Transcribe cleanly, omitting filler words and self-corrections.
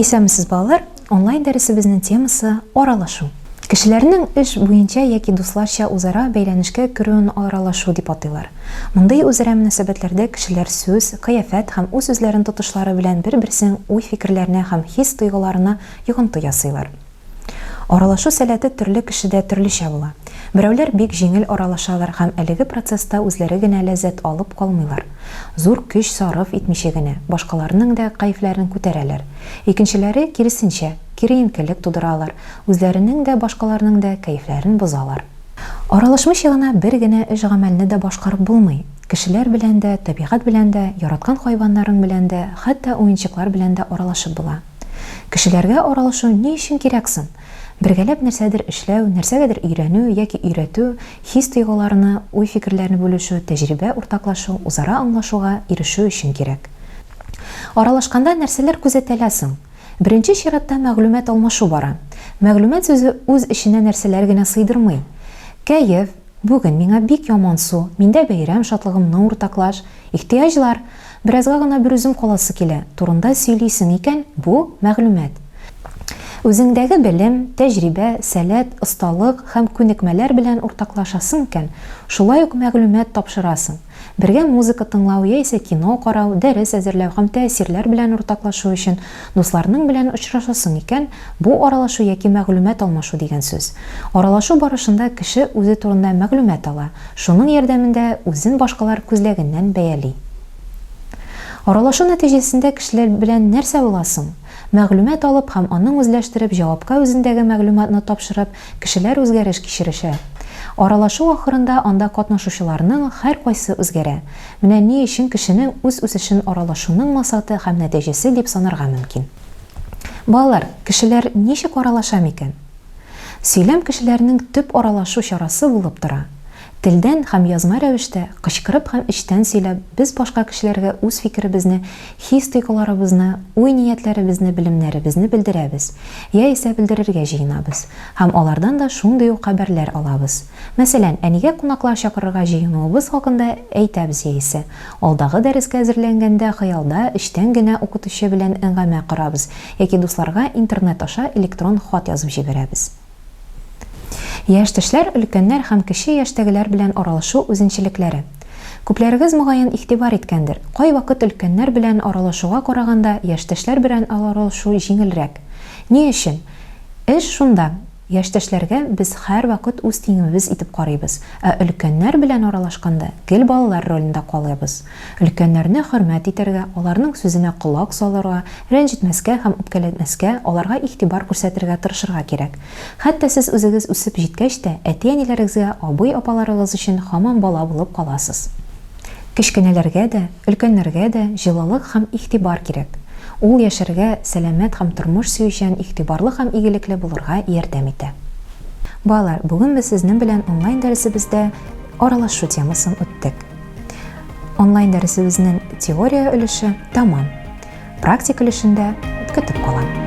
Исәнмесез, балалар! Онлайн дәресебезнең темасы аралашу. Кешеләрнең эш буенча яки дусларча үзара бәйләнешкә керүен аралашу дип атыйлар. Мондый үзара мөнәсәбәтләрдә кешеләр сүз, кыяфәт һәм үз-үзләрен тотышлары белән бер-берсенең уй-фикерләренә һәм хис-тойгыларына йогынты ясыйлар. Аралашу сәләте төрле кешедә төрлечә була. Берәүләр бик җиңел аралашалар һәм әлеге процесста үзләре генә ләззәт алып калмыйлар. Зур көч сарыф итмичә генә, башкаларның да кәефләрен күтәрәләр. Икенчеләре, киресенчә, киеренкелек тудыралар, үзләренең дә, башкаларның да кәефләрен бозалар. Аралашмыйча гына бер генә эш-гамәлне дә башкарып булмый. Кешеләр белән дә, табигать белән дә, яраткан хайваннарың белән дә, хәтта уенчыклар белән дә аралашып була. Кешеләргә аралашу ни өчен кирәк соң? Бергәләп нәрсәдер эшләү, нәрсәгәдер өйрәнү яки өйрәтү, хис-тойгыларны, уй-фикерләрне бүлешү, тәҗрибә уртаклашу, үзара аңлашуга ирешү өчен кирәк. Аралашканда нәрсәләр күзәтелә соң? Беренче чиратта мәгълүмат алмашу бара. Мәгълүмат сүзе үз эченә нәрсәләр генә сыйдырмый. Кәеф, Бүген миңа бик ямансу, миндә бәйрәм шатлыгымны уртаклаш, ихтыяҗлар, беразга гына берүзем каласы килә, турында сөйлисең икән, бу, мәгълүмат. Үзеңдәге белем, тәҗрибә, сәләт, осталык һәм күнекмәләр белән уртаклашасың икән, шулай ук мәгълүмат тапшырасың. Бергә музыка тыңлау яисә кино карау, дәрес әзерләү һәм тәэсирләр белән уртаклашу өчен дусларның белән очрашасың икән, бу аралашу яки мәгълүмат алмашу дигән сүз. Аралашу барышында кеше үзе турында мәгълүмат ала, шуның ярдәмендә үзен башкалар күзлегеннән бәяли. Аралашу нәтиҗәсендә кешеләр белән нәрсә була соң? Мәгълүмат алып һәм аның үзләштереп, җавапка үзендәге мәгълүматны тапшырып, кешеләр үзгәреш кичерешә. Аралашу ахырында анда катнашучыларның һәркайсы үзгәрә. Менә ни өчен кешенең үз үсешен аралашуның максаты һәм нәтиҗәсе дип санарга мөмкин. Балалар, кешеләр ничек аралаша микән? Сөйләм кешеләрнең төп аралашу чарасы булып тора. Телдән һәм язма рәвештә, кычкырып һәм эчтән сөйләп, без башка кешеләргә үз фикеребезне, хис-тойгыларыбызны, уй-ниятләребезне, белемнәребезне белдерәбез, яисә белдерергә җыенабыз, һәм алардан да шундый ук хәбәрләр алабыз. Мәсәлән, әнигә кунаклар чакырырга җыенуыбыз хакында әйтәбез яисә, алдагы дәрескә әзерләнгәндә хыялда эчтән генә укытучы белән әңгәмә корабыз яки дусларга интернет аша электрон хат язып җибәрәбез. Яшьтәшләр, өлкәннәр һәм кече яшьтәгеләр белән аралашу үзенчәлекләре. Күпләрегез, мөгаен, игътибар иткәндер, кайвакыт өлкәннәр белән аралашуга караганда, яшьтәшләр белән аралашу җиңелрәк. Ни өчен? Эш шунда, яшьтәшләргә без һәрвакыт үз тиңебез итеп карыйбыз, ә өлкәннәр белән аралашканда гел балалар ролендә калабыз. Өлкәннәрне хөрмәт итәргә, аларның сүзенә колак салырга, рәнҗетмәскә һәм үпкәләтмәскә, аларга игътибар күрсәтергә тырышырга кирәк. Хәтта сез үзегез үсеп җиткәч тә, әти-әниләрегезгә, абый-апаларыгыз өчен һаман бала булып каласыз. Кечкенәләргә дә, өлкәннәргә дә җылылык һәм игътибар кирәк. Ул яшәргә, сәламәт һәм тормыш сөючән, игътибарлы һәм игелекле булырга ярдәм итә. Балалар, бүген без сезнең белән онлайн дәресебездә аралашу темасын үттек. Онлайн дәресебезнең теория өлеше тәмам. Практик өлешендә көтеп калам.